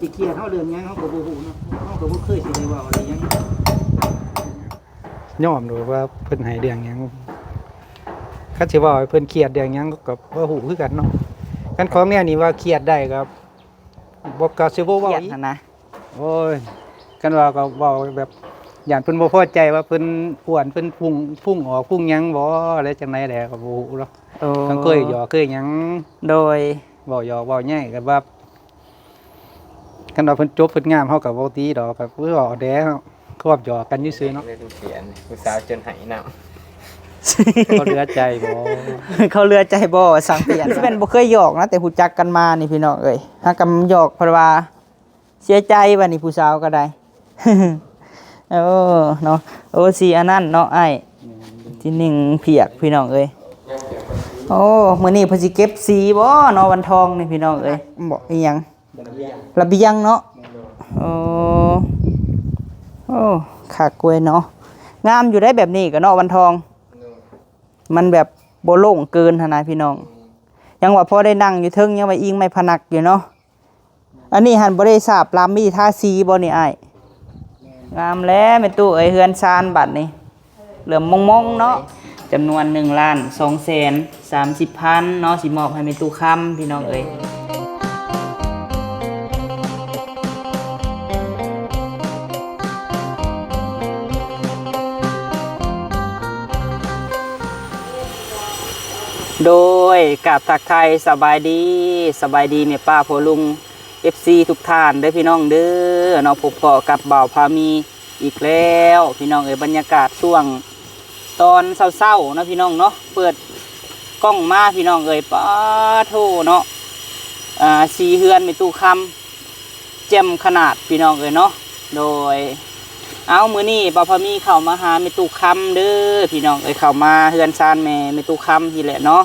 ຊິຄຽດເຮົາເລື່ອງຫຍັງ ເຮົາກໍບໍ່ຮູ້ເນາະ ເຮົາກໍບໍ່ເຄີຍຊິໄດ້ເວົ້າໄດ້ຫຍັງ. ຍອມໂລດວ່າເພິ່ນໃຫ້ເລື່ອງຫຍັງ ຄັນຊິເວົ້າໃຫ້ເພິ່ນຄຽດເລື່ອງຫຍັງກໍບໍ່ຮູ້ຄືກັນເນາະ. ຄັນຂອງແນວນີ້ວ່າຄຽດໄດ້ກໍບໍ່ ກໍຊິບໍ່ເວົ້າອີກຫັ້ນນະ. ໂອ້ຍ ຄັນເວົ້າກໍເວົ້າແບບຢ້ານເພິ່ນບໍ່ພໍໃຈວ່າເພິ່ນອ້ວນ ເພິ່ນພຸ້ງ ພຸ້ງອອກ ພຸ້ງຫຍັງບໍ່ ແລ້ວຈັ່ງໃດແຫຼະ ກໍບໍ່ຮູ້ເນາະ. ໂອ້ ເພິ່ນເຄີຍຢອກເຄີຍຫຍັງ ໂດຍ ເວົ້າຢອກເວົ້າໃຍກໍວ່າ ຄັນວ່າເພິ່ນຈົບເພິ່ນງາມ ເຮົາກໍບໍ່ຕີດອກ ກໍເວົ້າແດ່ເນາະ ຄວາມຢອກກັນຊື່ໆເນາະ. ຜູ້ສາວຈົນໄຫ້ນຳ ເຂົາເຫຼືອໃຈບໍ່ ເຂົາເຫຼືອໃຈບໍ່ວ່າຊ່າງປ່ຽນ. ຊິແມ່ນບໍ່ເຄີຍຢອກນະ ແຕ່ຮູ້ຈັກກັນມານີ້ພີ່ນ້ອງເອີຍ ຫາກະຢອກເພິ່ນວ່າ ເສຍໃຈບັດນີ້ຜູ້ສາວກໍໄດ້. ເອີ ເນາະ ໂອ ສີອັນນັ້ນເນາະອ້າຍ ສີໜິ່ງຜຽກພີ່ນ້ອງເອີຍ. ໂອ້ ມື້ນີ້ເພິ່ນຊິເກັບສີບໍ່ເນາະ ວັນທອງນີ້ພີ່ນ້ອງເອີຍ. ບໍ່ ອີຫຍັງ ລະບຽງ ລະບຽງເນາະ. ໂອ້ ໂອ້ ຄັກເວີຍເນາະ ງາມຢູ່ໄດ໋ແບບນີ້ກໍເນາະ ວັນທອງ. ມັນແບບບໍ່ໂລ່ງເກີນຫັ້ນນະພີ່ນ້ອງ. ຍັງວ່າພໍໄດ້ນັ່ງຢູ່ເທິງ ຍັງວ່າອີງໄມ້ພະນັກຢູ່ເນາະ. ອັນນີ້ຫັ້ນບໍ່ໄດ້ສາບລຳ ມີທາສີບໍ່ນີ້ອ້າຍ? ງາມແລ້ວແມ່ຕູ້ເອີຍ ເຮືອນຊານບັດນີ້ ເຫຼື້ອມມົງໆເນາະ. ຈຳນວນໜຶ່ງລ້ານສອງແສນສາມສິບພັນເນາະ ຊິມອບໃຫ້ແມ່ຕູ້ຄຳພີ່ນ້ອງເອີຍ. ໂດຍ ກາບທັກທາຍສະບາຍດີ ສະບາຍດີແມ່ປ້າພໍ່ລຸງ ເອັຟຊີ ທຸກທ່ານເດີພີ່ນ້ອງເດີເນາະ. ພົບພໍ້ກັບບ່າວພາມີອີກແລ້ວພີ່ນ້ອງເອີຍ. ບັນຍາກາດຊ່ວງຕອນເຊົ້າໆເນາະພີ່ນ້ອງເນາະ ເປີດກ້ອງມາພີ່ນ້ອງເອີຍ ປາໂທ້ເນາະ ອ່າ ສີເຮືອນແມ່ຕູ້ຄຳ ແຈ່ມຂະໜາດພີ່ນ້ອງເອີຍເນາະ. ໂດຍ ເອົາ ມື້ນີ້ບ່າວພາມີເຂົ້າມາຫາແມ່ຕູ້ຄຳເດີພີ່ນ້ອງເອີຍ ເຂົ້າມາເຮືອນຊານແມ່ ແມ່ຕູ້ຄຳນີ້ແຫຼະເນາະ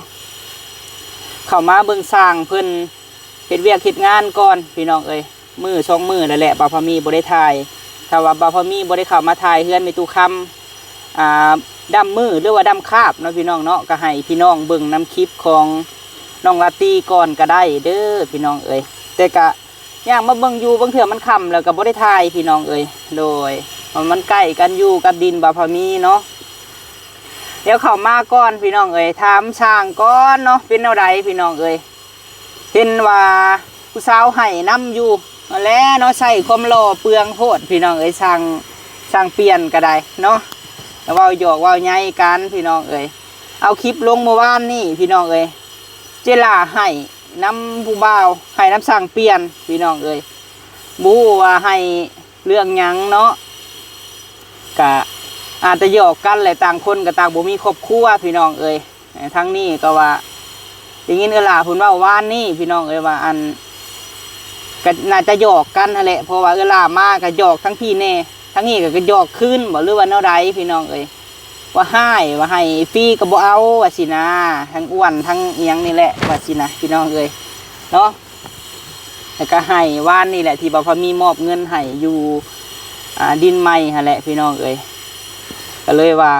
ເຂົ້າມາເບິ່ງຊ່າງເພິ່ນເຮັດວຽກເຮັດງານກ່ອນພີ່ນ້ອງເອີຍ. ມື້ສອງມື້ແລ້ວແຫຼະ ບ່າວພາມີບໍ່ໄດ້ຖ່າຍ ຖ້າວ່າບ່າວພາມີບໍ່ໄດ້ເຂົ້າມາຖ່າຍເຮືອນແມ່ຕູ້ຄຳ ອ່າ ດຳມື້ ຫຼືວ່າດຳຄາບເນາະພີ່ນ້ອງເນາະ ກໍໃຫ້ພີ່ນ້ອງເບິ່ງນຳຄລິບຂອງນ້ອງລາຕີກ່ອນກໍໄດ້ເດີພີ່ນ້ອງເອີຍ. ແຕ່ກະ ຍ່າງມາເບິ່ງຢູ່ ບາງເທື່ອມັນຄ່ຳແລ້ວກໍບໍ່ໄດ້ຖ່າຍພີ່ນ້ອງເອີຍ. ໂດຍ ເພາະມັນໃກ້ກັນຢູ່ກັບດິນບ່າວພາມີເນາະ. ດຽວເຂົ້າມາກ່ອນພີ່ນ້ອງເອີຍ ຖາມຊ່າງກ່ອນເນາະ ເປັນແນວໃດພີ່ນ້ອງເອີຍ. ເຫັນວ່າຜູ້ສາວໄຫ້ນຳຢູ່ຫັ້ນແຫຼະເນາະ ໃຊ້ຄວາມຫຼໍ່ເປືອງໂພດພີ່ນ້ອງເອີຍ. ຊ່າງ ຊ່າງປ່ຽນກໍໄດ້ເນາະ ເວົ້າຢອກເວົ້າໃຍກັນພີ່ນ້ອງເອີຍ. ເອົາຄລິບລົງມື້ວານນີ້ພີ່ນ້ອງເອີຍ ເຈລາໄຫ້ນຳຜູ້ບ່າວ ໄຫ້ນຳຊ່າງປ່ຽນພີ່ນ້ອງເອີຍ. ບໍ່ຮູ້ວ່າໄຫ້ເລື່ອງຫຍັງເນາະ ກະອາດຈະຫຍອກກັນແຫຼະ ຕ່າງຄົນກໍຕ່າງບໍ່ມີຄອບຄົວພີ່ນ້ອງເອີຍ. ທາງນີ້ກໍວ່າໄດ້ຍິນເອື້ອຍຫຼ້າເພິ່ນເວົ້າວານນີ້ພີ່ນ້ອງເອີຍ ວ່າອັນ ກໍໜ້າຈະຫຍອກກັນຫັ້ນແຫຼະ ເພາະວ່າເອື້ອຍຫຼ້າມາກໍຫຍອກທັງພີ້ແດ່ ທາງນີ້ກໍ ກໍຫຍອກຄືນບໍ ຫຼືວ່າແນວໃດພີ່ນ້ອງເອີຍ. ວ່າຮ້າຍ ວ່າໃຫ້ຟຣີກໍບໍ່ເອົາວ່າຊີ້ນະ ທັງອ້ວນທັງອີ່ຫຍັງນີ້ແຫຼະວ່າຊີ້ນະພີ່ນ້ອງເອີຍເນາະ. ແລ້ວກໍໃຫ້ວານນີ້ແຫຼະ ທີ່ບ່າວພາມີມອບເງິນໃຫ້ຢູ່ ອ່າ ດິນໃໝ່ຫັ້ນແຫຼະພີ່ນ້ອງເອີຍ. ກໍເລີຍວ່າ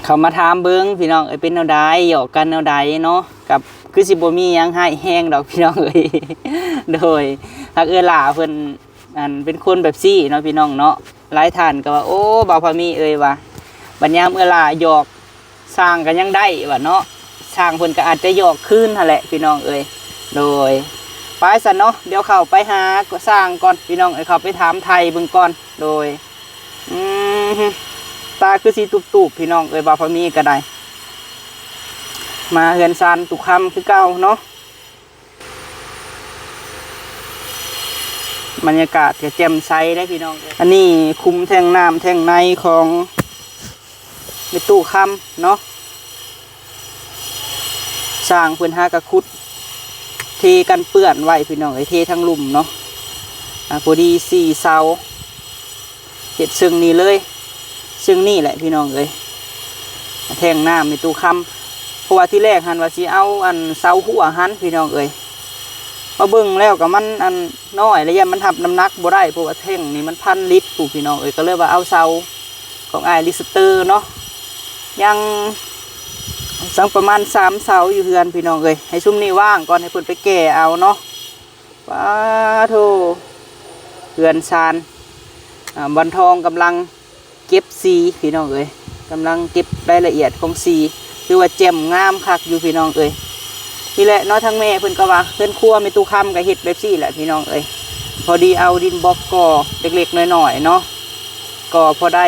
ເຂົ້າມາຖາມເບິ່ງພີ່ນ້ອງເອີຍ ເປັນແນວໃດ ຫຍອກກັນແນວໃດເນາະ. ກໍຄືຊິບໍ່ມີຫຍັງຮ້າຍແຮງດອກພີ່ນ້ອງເອີຍ. ໂດຍ ຫາກເອື້ອຍຫຼ້າເພິ່ນ ອັນ ເປັນຄົນແບບຊີ້ເນາະພີ່ນ້ອງເນາະ. ຫຼາຍທ່ານກໍວ່າ ໂອ້ ບ່າວພາມີເອີຍ ວ່າບັດຍາມເອື້ອຍຫຼ້າຫຍອກຊ່າງກໍຍັງໄດ້ວ່າເນາະ ຊ່າງເພິ່ນກໍອາດຈະຫຍອກຄືນຫັ້ນແຫຼະພີ່ນ້ອງເອີຍ. ໂດຍ ໄປຊັ້ນເນາະ ດຽວເຂົ້າໄປຫາຊ່າງກ່ອນພີ່ນ້ອງເອີຍ ເຂົ້າໄປຖາມໄຖ່ເບິ່ງກ່ອນ. ໂດຍ ອືມ ຕາຄືຊິຕູບໆ ພີ່ນ້ອງເອີຍ ບ່າວພາມີກໍໄດ້ ມາເຮືອນຊານຕຸຄຳຄືເກົ່າເນາະ. ບັນຍາກາດກໍແຈ່ມໃສເດ້ພີ່ນ້ອງເອີຍ. ອັນນີ້ຄຸ້ມແທ້ງນ້ຳແທ້ງໃນຂອງແມ່ຕູ້ຄຳເນາະ. ຊ່າງເພິ່ນຫາກະຂຸດເທກັນເປື້ອນໄວ້ພີ່ນ້ອງເອີຍ ເທທາງລຸ່ມເນາະ. ອ່າ ພໍດີສີ່ເສົາ ເຮັດເຊິ່ງນີ້ເລີຍ ເຊິ່ງນີ້ແຫຼະພີ່ນ້ອງເອີຍ ແທ້ງນ້ຳແມ່ຕູ້ຄຳ. ເພາະວ່າທີແລກຫັ້ນວ່າຊິເອົາອັນເສົາຮົ້ວຫັ້ນພີ່ນ້ອງເອີຍ ມາເບິ່ງແລ້ວກໍມັນອັນນ້ອຍ ລະຢ້ານມັນຮັບນ້ຳໜັກບໍ່ໄດ້ ເພາະວ່າແທ້ງນີ້ມັນພັນລິດພຸ້ນພີ່ນ້ອງເອີຍ. ກໍເລີຍວ່າເອົາເສົາຂອງອ້າຍລິສະເຕີເນາະ ຍັງສັງປະມານສາມເສົາຢູ່ເຮືອນພີ່ນ້ອງເອີຍ. ໃຫ້ຊຸມນີ້ວ່າງກ່ອນ ໃຫ້ເພິ່ນໄປແກ່ເອົາເນາະ. ປາໂທ້ ເຮືອນຊານ ອ່າ ວັນທອງກຳລັງເກັບສີພີ່ນ້ອງເອີຍ, ກຳລັງເກັບລາຍລະອຽດຂອງສີ ຖືວ່າແຈ່ມງາມຄັກຢູ່ພີ່ນ້ອງເອີຍ. ນີ້ແຫຼະເນາະ ທາງແມ່ເພິ່ນກໍວ່າເຮືອນຄົວແມ່ຕູ້ຄຳກໍເຮັດແບບຊີ້ແຫຼະພີ່ນ້ອງເອີຍ, ພໍດີເອົາດິນບລັອກກໍ່ເລັກໆນ້ອຍໆເນາະ, ກໍພໍໄດ້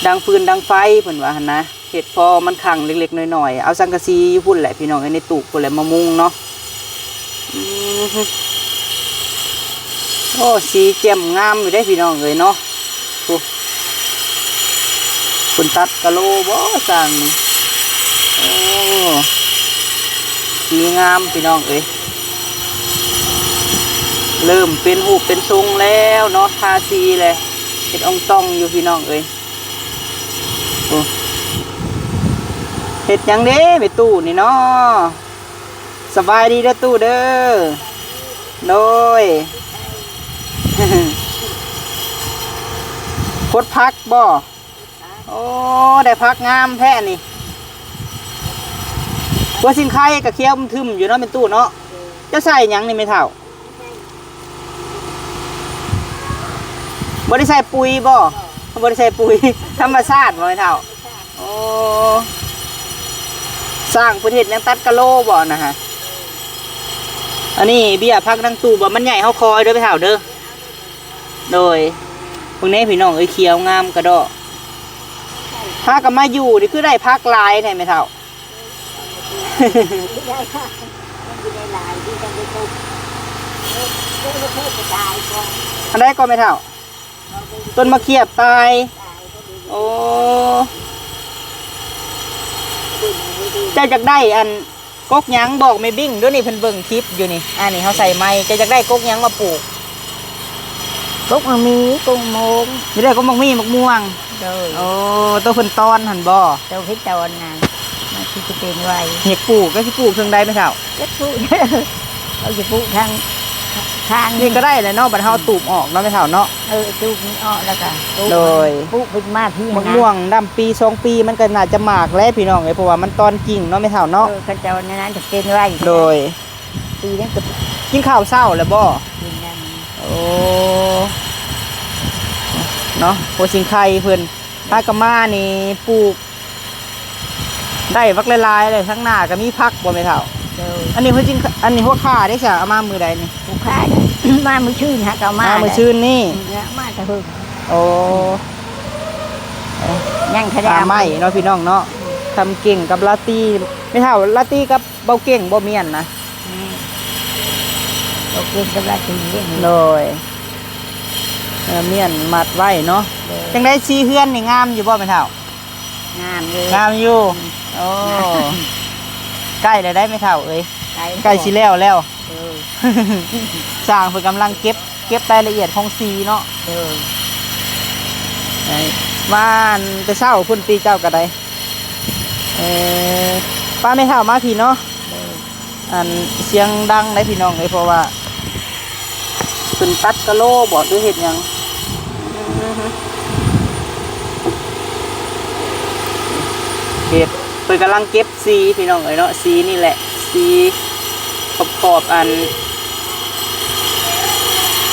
ດັງຟືນດັງໄຟເພິ່ນວ່າຫັ້ນນະ. ເຮັດພໍມັນຄັງເລັກໆນ້ອຍໆ ເອົາສັງກະສີຢູ່ພຸ້ນແຫຼະພີ່ນ້ອງເອີຍ, ໃນຕູບພຸ້ນແຫຼະມາມຸງເນາະ. ອືມ ໂອ້ ສີແຈ່ມງາມຢູ່ເດ້ພີ່ນ້ອງເອີຍເນາະ. ໂອ້ ເພິ່ນຕັດກະໂລບໍ່ຊ່າງນີ້? ໂອ້ ສີງາມພີ່ນ້ອງເອີຍ, ເລີ່ມເປັນຮູບເປັນຊົງແລ້ວເນາະ, ທາສີແຫຼະ, ເຮັດອອງຕອງຢູ່ພີ່ນ້ອງເອີຍ. ໂອ້ ເຮັດຫຍັງເດ້ແມ່ຕູ້ນີ້ເນາະ? ສະບາຍດີເດີຕູ້ເດີ. ໂດຍ ພົດຜັກບໍ່? ໂອ້ ໄດ້ຜັກງາມແທ້ນີ້. ຫົວສິງໄຄກໍຂຽວອຶ້ມທຶ້ມຢູ່ເນາະແມ່ຕູ້ເນາະ. ເຈົ້າໃສ່ຫຍັງນີ້ແມ່ເຖົ້າ? ບໍ່ໄດ້ໃສ່ປຸ໋ຍບໍ່? ບໍ່ໄດ້ໃສ່ປຸ໋ຍ ທຳມະຊາດບໍ່ແມ່ເຖົ້າ? ໂອ້ ຊ່າງເພິ່ນເຮັດຫຍັງ ຕັດກະໂລບໍ່ນະຮະ? ອັນນີ້ເບ້ຍຜັກນາງຕູ້ບໍ່? ມັນໃຫຍ່ເຮົາຄອຍເດີແມ່ເຖົ້າເດີ. ໂດຍ ເບິ່ງແດ່ພີ່ນ້ອງເອີຍ ຂຽວງາມກະດອກ. ພາກັນມາຢູ່ນີ້ຄືໄດ້ຜັກຫຼາຍແທ້ແມ່ເຖົ້າ? ອັນໃດກໍແມ່ເຖົ້າ? ຕົ້ນມະຂຽບຕາຍ. ໂອ້ ເຈົ້າຢາກໄດ້ອັນກົກຫຍັງ ບອກແມ່ບິ້ງດູນີ້ ເພິ່ນເບິ່ງຄລິບຢູ່ນີ້. ອັນນີ້ເຮົາໃສ່ໄມ້ ເຈົ້າຢາກໄດ້ກົກຫຍັງມາປູກ? ກົກໝາກໝີ ກົກໂມງ. ຢາກໄດ້ກົກໝາກໝີ ໝາກມ່ວງ. ໂດຍ ໂອ້ ໂຕເພິ່ນຕອນຫັ້ນບໍ່? ໂຕເພິ່ນຕອນນັ້ນ ມັນຊິເປັນໄວ. ຢາກປູກ ກໍຊິປູກເທິງໃດແມ່ເຖົ້າ? ຈັກປູກ ເອົາຊິປູກທາງ ທາງນີ້ກໍໄດ້ແຫຼະເນາະ, ບັດເຮົາຕູບອອກເນາະແມ່ເຖົ້າເນາະ. ເອີ ຕູບມັນອອກແລ້ວກໍປູກ. ໂດຍ ປູກຂຶ້ນມາພີ້ນະ. ໝາກມ່ວງດຳປີສອງປີ ມັນກໍໜ້າຈະໝາກແຫຼະພີ່ນ້ອງເອີຍ, ເພາະວ່າມັນຕອນກິ່ງເນາະແມ່ເຖົ້າເນາະ. ເອີ ຄັນເຈົ້ານັ້ນຈະເປັນໄວ. ໂດຍ ປີນັ້ນກໍ ກິນເຂົ້າເຊົ້າແລ້ວບໍ່? ກິນແລ້ວ. ໂອ້ ເນາະ ໂພຊິງໄຄເພິ່ນ ພາກັນມານີ້ປູກໄດ້ບັກຫຼາຍໆເລີຍ. ທາງໜ້າກໍມີຜັກບໍ່ແມ່ເຖົ້າ? ໂດຍ ອັນນີ້ຫົວຈິງ ອັນນີ້ຫົວຂ່າເດ້ຊະ ເອົາມາມື້ໃດນີ້? ຫົວຂ່າມາມື້ຊືນຫາກໍມາ. ມາມື້ຊືນນີ້? ອືມ ມາແຕ່ເຫິງ. ໂອ້ ຍັງທັນໄດ້ ຫາໄມ້ເນາະພີ່ນ້ອງເນາະ. ຄຳເກັ່ງກັບລາຕີ ແມ່ເຖົ້າ ລາຕີກັບ ເບົາເກັ່ງບໍ່ແມ່ນນະ? ອືມ ເບົາເກັ່ງກັບລາຕີເດ້. ໂດຍ ເອີ ມ້ຽນມັດໄວ້ເນາະ. ໂດຍ ຈັ່ງໃດສີເຮືອນນີ້ງາມຢູ່ບໍ່ແມ່ເຖົ້າ? ງາມຢູ່ ງາມຢູ່. ອືມ ໂອ້ ງາມ ໃກ້ແລ້ວໄດ໋ແມ່ເຖົ້າເອີຍ. ໃກ້ ໃກ້ຊິແລ້ວແລ້ວ. ເອີ ຊ່າງເພິ່ນກຳລັງເກັບ ເກັບລາຍລະອຽດຂອງສີເນາະ. ເອີ ໄດ້ ວ່າອັນແຕ່ເຊົ້າພຸ້ນຕິເຈົ້າກໍໄດ້. ເອີ ປ້າແມ່ເຖົ້າມາພີ້ເນາະ. ເອີ ອັນສຽງດັງໄດ໋ພີ່ນ້ອງເອີຍ ເພາະວ່າເພິ່ນຕັດກະໂລບໍ ຫຼືເຮັດຫຍັງ? ເຮັດ ເພິ່ນກຳລັງເກັບສີພີ່ນ້ອງເອີຍເນາະ. ສີນີ້ແຫຼະ ສີຂອບໆ ອັນ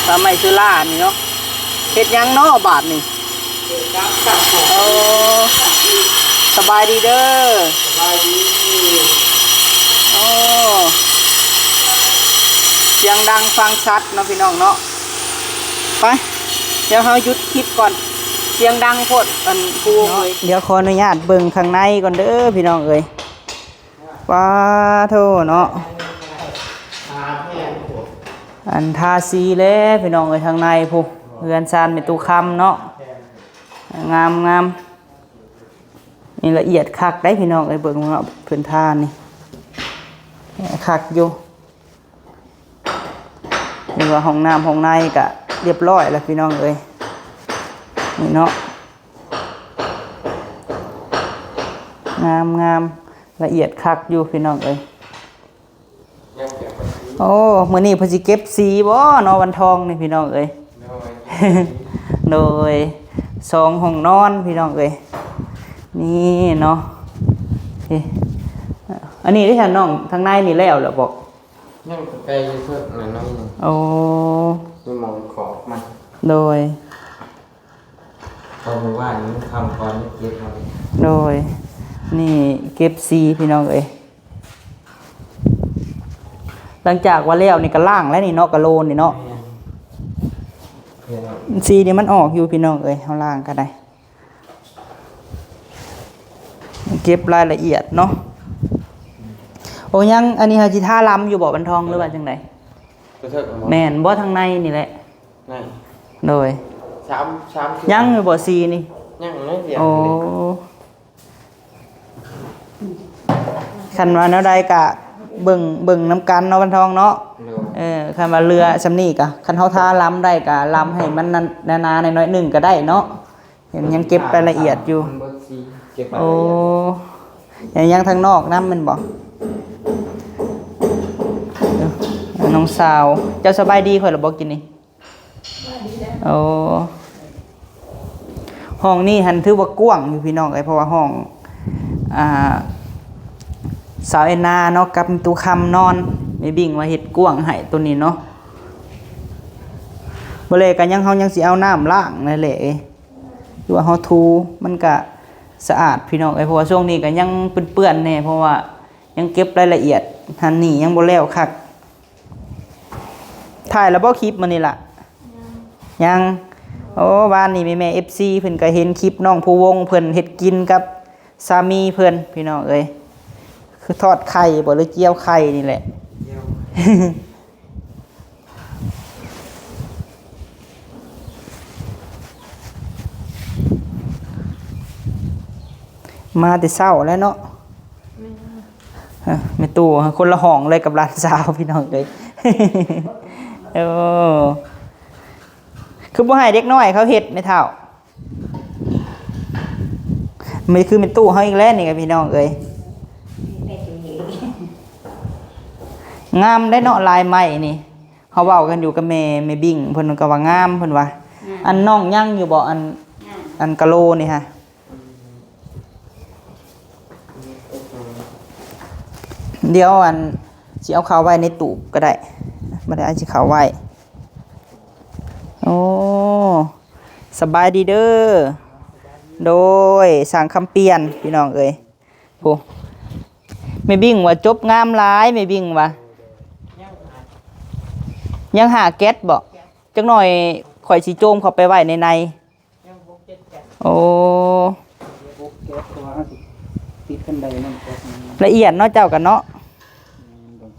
ປາໄມ້ເຊີລານີ້ເນາະ. ເຮັດຫຍັງເນາະບາດນີ້? ໂອ້ ສະບາຍດີເດີ. ສະບາຍດີ. ໂອ້ ສຽງດັງຟັງຊັດເນາະພີ່ນ້ອງເນາະ. ໄປ ດຽວເຮົາຢຸດຄລິບກ່ອນ ສຽງດັງໂພດ ອັນ ຜູ້ເອີຍ. ດຽວຂໍອະນຸຍາດເບິ່ງຂ້າງໃນກ່ອນເດີພີ່ນ້ອງເອີຍ. ປາໂທ້ເນາະ ອັນທາສີແລ້ວພີ່ນ້ອງເອີຍ ທາງໃນພຸ້ນ ເຮືອນຊານແມ່ຕູ້ຄຳເນາະ ງາມໆ. ນີ້ລະອຽດຄັກໄດ໋ພີ່ນ້ອງເອີຍ ເບິ່ງເນາະ ພື້ນຖານນີ້ຄັກຢູ່. ນີ້ວ່າຫ້ອງນ້ຳຫ້ອງໃນກະລຽບຮ້ອຍລະພີ່ນ້ອງເອີຍ ນີ້ເນາະ ງາມໆ ລະອຽດຄັກຢູ່ພີ່ນ້ອງເອີຍ. ໂອ້ ມື້ນີ້ເພິ່ນຊິເກັບສີບໍ່ເນາະ ວັນທອງນີ້ພີ່ນ້ອງເອີຍ. ໂດຍ ສອງຫ້ອງນອນພີ່ນ້ອງເອີຍ ນີ້ເນາະ. ເອີ ອັນນີ້ເດ້ ທາງນ້ອງ ທາງໃນນີ້ແລ້ວແລ້ວບໍ? ຍັງໄປຢູ່ເທິງນັ້ນໜ້ອຍໜຶ່ງ ໂອ້ ຢູ່ໝ່ອງຂອບມັນ ໂດຍ ເພາະມື້ວານນີ້ມັນຄ່ຳກ່ອນໄດ້ເກັບມາ ໂດຍ ນີ້ເກັບສີພີ່ນ້ອງເອີຍ ຫຼັງຈາກວ່າແລ້ວນີ້ກໍລ້າງແລ້ວນີ້ເນາະ ກະໂລນນີ້ເນາະ ແມ່ນ ພີ່ນ້ອງ ສີນີ້ມັນອອກຢູ່ພີ່ນ້ອງເອີຍ ເຮົາລ້າງກໍໄດ້ ເກັບລາຍລະອຽດເນາະ ໂອ້ ຍັງ ອັນນີ້ເຮົາຊິທາລຳຢູ່ບໍ່ບັນທອງ ຫຼືວ່າຈັ່ງໃດ? ກະເທິງບໍ່? ແມ່ນບໍ່ ທາງໃນນີ້ແຫຼະ ໃນ ໂດຍ ສາມ ສາມ ຍັງຢູ່ບໍ່ສີນີ້? ຍັງໜ້ອຍດຽວ ໂອ້ ຄັນວ່າແນວໃດກະເບິ່ງ ເບິ່ງນຳກັນເນາະ ບັນທອງເນາະ ໂດຍ ເອີ ຄັນວ່າເຫຼືອສ່ຳນີ້ກະ ຄັນເຮົາທາລຳໄດ້ກະລຳໃຫ້ມັນນັ້ນ ໜາໆໜ້ອຍໆໜຶ່ງກະໄດ້ເນາະ ຍັງ ຍັງເກັບລາຍລະອຽດຢູ່ ມັນເບິດສີ ເກັບລາຍ ໂອ້ ລະອຽດ ຍັງ ຍັງທາງນອກນຳແມ່ນບໍ່? ເອີ ນ້ອງສາວ ເຈົ້າສະບາຍດີຂ້ອຍລະບໍ່ກິນນີ້? ໂອ້ ຫ້ອງນີ້ຫັ້ນຖືວ່າກວ້າງຢູ່ພີ່ນ້ອງເອີຍ ເພາະວ່າຫ້ອງ ອ່າ ສາວແອນນາເນາະ ກັບຕູ້ຄຳນອນ ແມ່ບິ້ງວ່າເຮັດກວ້າງໃຫ້ໂຕນີ້ເນາະ ບໍ່ແລກະຍັງ ເຮົາຍັງຊິເອົານ້ຳລ້າງນັ້ນແຫຼະ ຄືວ່າເຮົາຖູມັນກະສະອາດພີ່ນ້ອງເອີຍ ເພາະວ່າຊ່ວງນີ້ກະຍັງເປື້ອນໆແດ່ ເພາະວ່າຍັງເກັບລາຍລະອຽດຫັ້ນນີ້ຍັງບໍ່ແລ້ວຄັກ ຖ່າຍແລ້ວບໍ່ຄລິບມື້ນີ້ລະ? ຍັງ ຍັງ ໂອ້ ວານນີ້ແມ່ໆ ເອັຟຊີ ເພິ່ນກະເຫັນຄລິບນ້ອງພູວົງເພິ່ນເຮັດກິນກັບສາມີເພິ່ນ ພີ່ນ້ອງເອີຍ ຄືທອດໄຂ່ບໍ່ ຫຼືຈຽວໄຂ່ນີ້ແຫຼະ ມາແຕ່ເຊົ້າແລ້ວເນາະ ແມ່ນ ເອີ ແມ່ຕູ້ຄົນລະຫ້ອງເລີຍກັບຫຼານສາວ ພີ່ນ້ອງເອີຍ ໂອ້ ຄືບໍ່ໃຫ້ເດັກນ້ອຍເຂົາເຮັດແມ່ເຖົ້າ? ມັນຄືແມ່ຕູ້ເຮົາອີກແລ້ວນີ້ກະພີ່ນ້ອງເອີຍ ງາມໄດ໋ເນາະ ລາຍໄມ້ນີ້ ເຮົາເວົ້າກັນຢູ່ກັບແມ່ ແມ່ບິ້ງ ເພິ່ນກະວ່າງາມ ເພິ່ນວ່າ ອືມ ອັນນ້ອງຍັງຢູ່ບໍ່ ອັນ ອັນກະໂລນີ້ຫະ? ດຽວອັນ ຊິເອົາເຂົ້າໄວ້ໃນຕູບກໍໄດ້ ບໍ່ໄດ້ ອາດຊິເຂົ້າໄວ້ ໂອ້ ສະບາຍດີເດີ ໂດຍ ຊ່າງຄຳປ່ຽນ ພີ່ນ້ອງເອີຍ ໂອ້ ແມ່ບິ້ງວ່າຈົບງາມຫຼາຍ ແມ່ບິ້ງວ່າ ຍັງຫ້າແກັດບໍ່? ຈັກໜ້ອຍຂ້ອຍຊິໂຈມເຂົ້າໄປໄວ້ໃນໃນ ຍັງຫົກເຈັດແກັດ ໂອ້ ຫົກແກັດ ເພາະວ່າເຮົາຊິຕິດຄັນໄດນຳແກັດ ລະອຽດເນາະ ເຈົ້າກັນເນາະ ແມ່ນ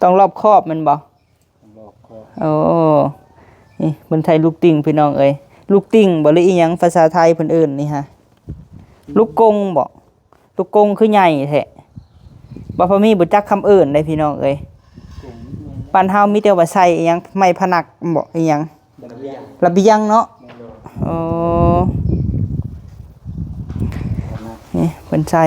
ຕ້ອງລອບຄອບແມ່ນບໍ່? ຕ້ອງລອບຄອບ ໂອ້ ນີ້ເພິ່ນໃຊ້ລູກຕິ່ງ ພີ່ນ້ອງເອີຍ ລູກຕິ່ງບໍ່ ຫຼືອີ່ຫຍັງ ພາສາໄທເພິ່ນເອີ້ນນີ້ຫະ ລູກກົງບໍ່? ລູກກົງຄືໃຫຍ່ແທ້ ບໍ່ພໍມີ ບໍ່ຈັກຄຳເອີ້ນເດ້ພີ່ນ້ອງເອີຍ ກົງ ບ້ານເຮົາມີແຕ່ວ່າໃສ່ອີ່ຫຍັງ ໄມ້ພະນັກບໍ ອີ່ຫຍັງ ລະບຽງ ລະບຽງເນາະ ແມ່ນ ໂອ້ ພະນັກ ນີ້ເພິ່ນໃສ່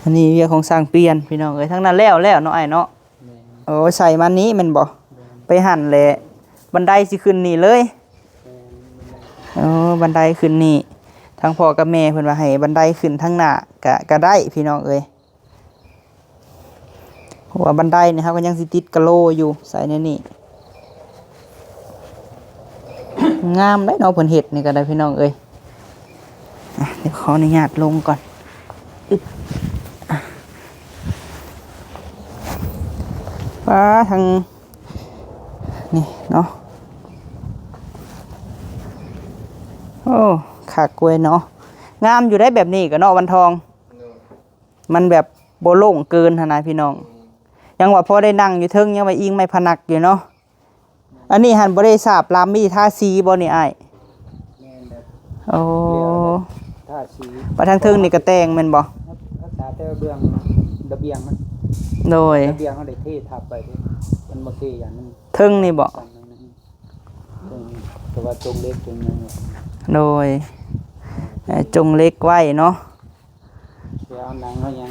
ອັນນີ້ວຽກຂອງຊ່າງປ່ຽນ ພີ່ນ້ອງເອີຍ ທັງນັ້ນແລ້ວແລ້ວເນາະ ອ້າຍເນາະ ແມ່ນ ໂອ້ ໃສ່ມານີ້ແມ່ນບໍ່? ແມ່ນ ໄປຫັ້ນແຫຼະ ບັນໄດຊິຂຶ້ນນີ້ເລີຍ ແມ່ນ ບັນໄດ ໂອ້ ບັນໄດຂຶ້ນນີ້ ທາງພໍ່ກັບແມ່ເພິ່ນວ່າໃຫ້ບັນໄດຂຶ້ນທາງໜ້າກະ ກະໄດ້ພີ່ນ້ອງເອີຍ ເພາະວ່າບັນໄດນີ້ເຮົາກໍຍັງຊິຕິດກະໂລຢູ່ ໃສ່ໃນນີ້ ງາມເດ້ເນາະ ເພິ່ນເຮັດນີ້ກໍໄດ້ພີ່ນ້ອງເອີຍ ອ່ະ ດຽວຂໍອະນຸຍາດລົງກ່ອນ ອຶບ ອ່ະ ປ້າ ທາງນີ້ເນາະ ໂອ້ ຄັກເວີຍເນາະ ງາມຢູ່ໄດ໋ ແບບນີ້ກໍເນາະ ວັນທອງ ມັນແບບບໍ່ໂລ່ງເກີນຫັ້ນນະພີ່ນ້ອງ ຍັງວ່າພໍໄດ້ນັ່ງຢູ່ເທິງ ຍັງວ່າອີງໄມ້ພະນັກຢູ່ເນາະ ອັນນີ້ຫັ້ນບໍ່ໄດ້ສາບລຳ ມີແຕ່ທາສີບໍ່ນີ້ອ້າຍ? ແມ່ນແຫຼະ ໂອ້ ແລ້ວທາສີ ວ່າທາງເທິງນີ້ກໍແຕ່ງແມ່ນບໍ່? ຮັກສາແຕ່ເບື້ອງລະບຽງມັນ ໂດຍ ລະບຽງເຮົາໄດ້ເທທັບໄປເດ້ ມັນບໍ່ເທ ຢ້ານມັນ ເທິງນີ້ບໍ່? ເທິງນີ້ ແຕ່ວ່າຈົງເຫຼັກຈົງຫຍັງ ໂດຍ ເອີ ຈົງເຫຼັກໄວ້ເນາະ ຊິເອົາໜັງເອົາຫຍັງ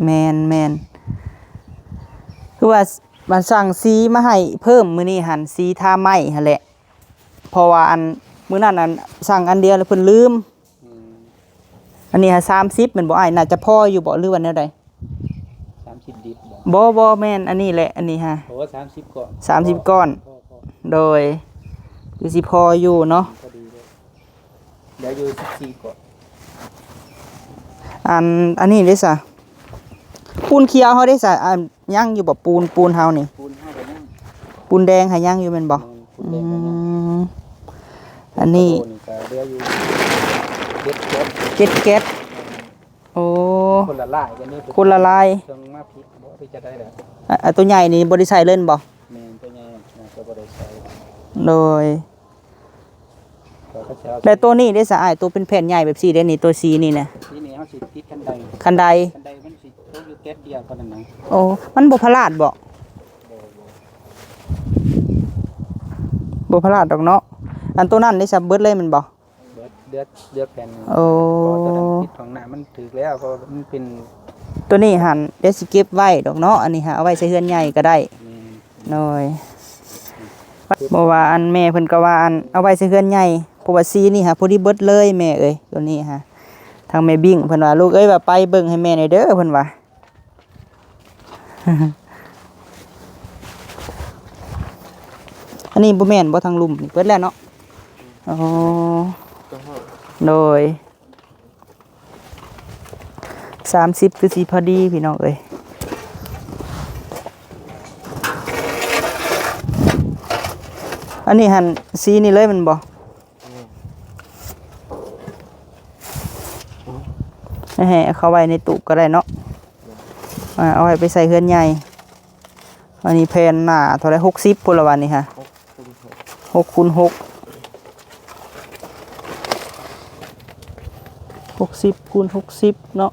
ແມ່ນໆ ຄືວ່າ ມາສັ່ງສີມາໃຫ້ເພີ່ມມື້ນີ້ຫັ້ນ ສີທາໄມ້ຫັ້ນແຫຼະ ເພາະວ່າອັນ ມື້ນັ້ນອັນ ສັ່ງອັນດຽວແລ້ວເພິ່ນລືມ ອືມ ອັນນີ້ຫາສາມສິບແມ່ນບໍ່ອ້າຍ? ໜ້າຈະພໍຢູ່ບໍ່ ຫຼືວ່າແນວໃດ? ສາມສິບດິບບໍ່? ບໍ່ ບໍ່ແມ່ນ ອັນນີ້ແຫຼະ ອັນນີ້ຮະ ໂອ້ ສາມສິບກ້ອນ ສາມສິບກ້ອນ ພໍ ພໍ ໂດຍ ຄືຊິພໍຢູ່ເນາະ ພໍດີເລີຍ ເຫຼືອຢູ່ສິບສີ່ກ້ອນ ອັນ ອັນນີ້ເດ້ຊະ ປູນຂຽວເຮົາເດ້ຊະ ອັນ ຍັງຢູ່ບໍ່? ປູນ ປູນເຮົານີ້ ປູນເຮົາກໍຍັງ ປູນແດງຫາຍັງຢູ່ແມ່ນບໍ່? ແມ່ນ ປູນແດງກໍຍັງ ອືມ ອັນນີ້ ໂຕນີ້ກໍເຫຼືອຢູ່ເຈັດແກັດ ເຈັດແກັດ ໂອ້ ຄົນລະລາຍກັນນີ້ ຄົນລະລາຍ ເຊິ່ງມາຜິດບໍ່ ຫຼືຈະໄດ້ແລ້ວ ອາ ອາ ໂຕໃຫຍ່ນີ້ບໍ່ໄດ້ໃສ່ເລີຍແມ່ນບໍ່? ແມ່ນ ໂຕໃຫຍ່ໜ້າຈະບໍ່ໄດ້ໃສ່ ໂດຍ ແລ້ວໂຕນີ້ເດ້ສະອ້າຍ ໂຕເປັນແຜ່ນໃຫຍ່ແບບຊີ້ເດ້ນີ້ ໂຕສີນີ້ນະ ນີ້ນີ້ເຮົາຊິຕິດຄັນໄດ ຄັນໄດ ຄັນໄດມັນຊິຕົກຢູ່ແກັດດຽວເທົ່ານັ້ນນະ ໂອ້ ມັນບໍ່ພະລາດບໍ່? ບໍ່ ບໍ່ ບໍ່ພະລາດດອກເນາະ ອັນໂຕນັ້ນເດ້ສະ ເບິດເລີຍແມ່ນບໍ່? ເບິດ ເຫຼືອ ເຫຼືອແຜ່ນ ໂອ້ ເພາະວ່າໂຕນັ້ນຕິດຫ້ອງນ້ຳມັນຖືກແລ້ວ ເພາະວ່າມັນເປັນ ໂຕນີ້ຫັ້ນ ດຽວຊິເກັບໄວ້ດອກເນາະ ອັນນີ້ຫາເອົາໄວ້ໃສ່ເຮືອນໃຫຍ່ກໍໄດ້ ແມ່ນ ໂດຍ ບໍ່ວ່າອັນແມ່ເພິ່ນກໍວ່າອັນເອົາໄວ້ໃສ່ເຮືອນໃຫຍ່ ເພາະວ່າສີນີ້ຫາພໍດີເບິດເລີຍແມ່ເອີຍ ໂຕນີ້ຫາ ທາງແມ່ບິ້ງເພິ່ນວ່າ ລູກເອີຍ ວ່າໄປເບິ່ງໃຫ້ແມ່ແດ່ເດີ ເພິ່ນວ່າ ອັນນີ້ບໍ່ແມ່ນບໍ່ ທາງລຸ່ມນີ້ເບິດແລ້ວເນາະ ໂອ້ ໂດຍ ສາມສິບຄືຊິພໍດີພີ່ນ້ອງເອີຍ ອັນນີ້ຫັ້ນ ສີນີ້ເລີຍແມ່ນບໍ່? ໃຫ້ເອົາເຂົ້າໄວ້ໃນຕູ້ກໍໄດ້ເນາະ ອ່າ ເອົາໄວ້ໄປໃສ່ເຮືອນໃຫຍ່ ອັນນີ້ແຜ່ນໜ້າເທົ່າໃດ? ຫົກສິບພຸ້ນລະຫວານີ້ຮະ ຫົກຄູນຫົກ ຫົກສິບຄູນຫົກສິບເນາະ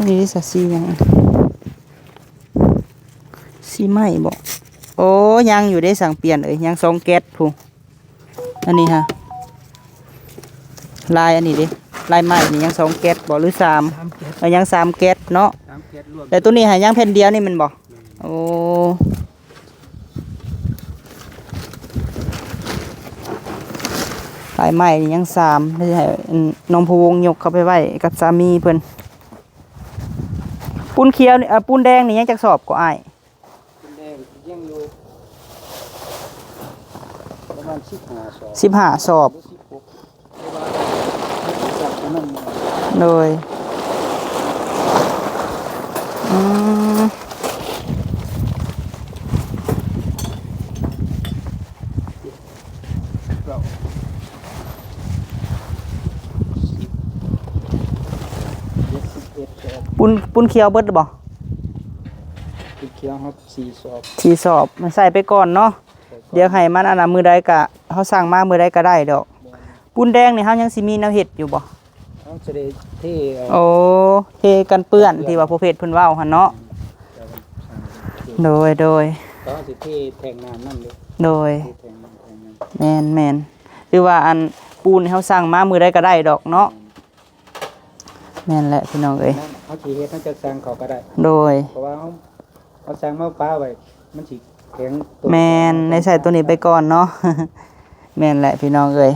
ນີ້ສະ ສີຫຍັງ? ສີໄມ້ບໍ? ໂອ້ ຍັງຢູ່ເດ້ ຊ່າງປ່ຽນເອີຍ ຍັງສອງແກັດພຸ້ນ ອັນນີ້ຮະ ລາຍອັນນີ້ເດ້ ລາຍໄມ້ນີ້ຍັງສອງແກັດບໍ ຫຼືສາມ? ສາມແກັດ ເອີ ຍັງສາມແກັດເນາະ ສາມແກັດລວມ ແຕ່ໂຕນີ້ຫາຍັງແຜ່ນດຽວນີ້ແມ່ນບໍ? ແມ່ນ ໂອ້ ລາຍໄມ້ນີ້ຍັງສາມ ໃຫ້ ອືມ ນ້ອງພະວົງຍົກເຂົ້າໄປໄວ້ກັບສາມີເພິ່ນ ປູນຂຽວນີ້ ເອີ ປູນແດງນີ້ຍັງຈັກສອບກໍອ້າຍ? ປູນແດງຍັງຢູ່ປະມານສິບຫ້າສອບ ສິບຫ້າສອບ ຫຼືສິບຫົກ ແຕ່ວ່າມັນຊິຈັບຕົວນັ້ນມາ ໂດຍ ອືມ ເກົ້າ ສິບ ເຈັດ ສິບເອັດ ສອບ ປູນ ປູນຂຽວເບິດແລ້ວບໍ່? ປູນຂຽວເຮົາສີ່ສອບ ສີ່ສອບ ມັນໃສ່ໄປກ່ອນເນາະ ໃສ່ກ່ອນ ດຽວໃຫ້ມັນອັນນະ ມື້ໃດກະ ເຮົາສັ່ງມາມື້ໃດກະໄດ້ດອກ ແມ່ນ ປູນແດງນີ້ເຮົາຍັງຊິມີແນວເຮັດຢູ່ບໍ່? ເຮົາຈະໄດ້ເທເອົາ ໂອ້ ເທກັນເປື້ອນ ກັນເປື້ອນ ທີ່ວ່າພໍ່ເພັດເພິ່ນເວົ້າຫັ້ນເນາະ ແມ່ນ ໂດຍ ໂດຍ ເຮົາຊິເທແທ່ງນ້ຳນັ້ນເດ້ ໂດຍ ເທແທ່ງນ້ຳ ແທ່ງນ້ຳ ແມ່ນໆ ຫຼືວ່າອັນປູນເຮົາສັ່ງມາມື້ໃດກໍໄດ້ດອກເນາະ ແມ່ນ ແມ່ນແຫຼະພີ່ນ້ອງເອີຍ ນັ້ນເຮົາຊິເຮັດ ເຮົາຈະສັ່ງເຂົາກໍໄດ້ ໂດຍ ເພາະວ່າເຮົາ ເຮົາສັ່ງມາປະໄວ້ ມັນຊິແຂງໂຕ ແມ່ນ ໃຫ້ໃຊ້ໂຕນີ້ໄປກ່ອນເນາະ ແມ່ນແຫຼະພີ່ນ້ອງເອີຍ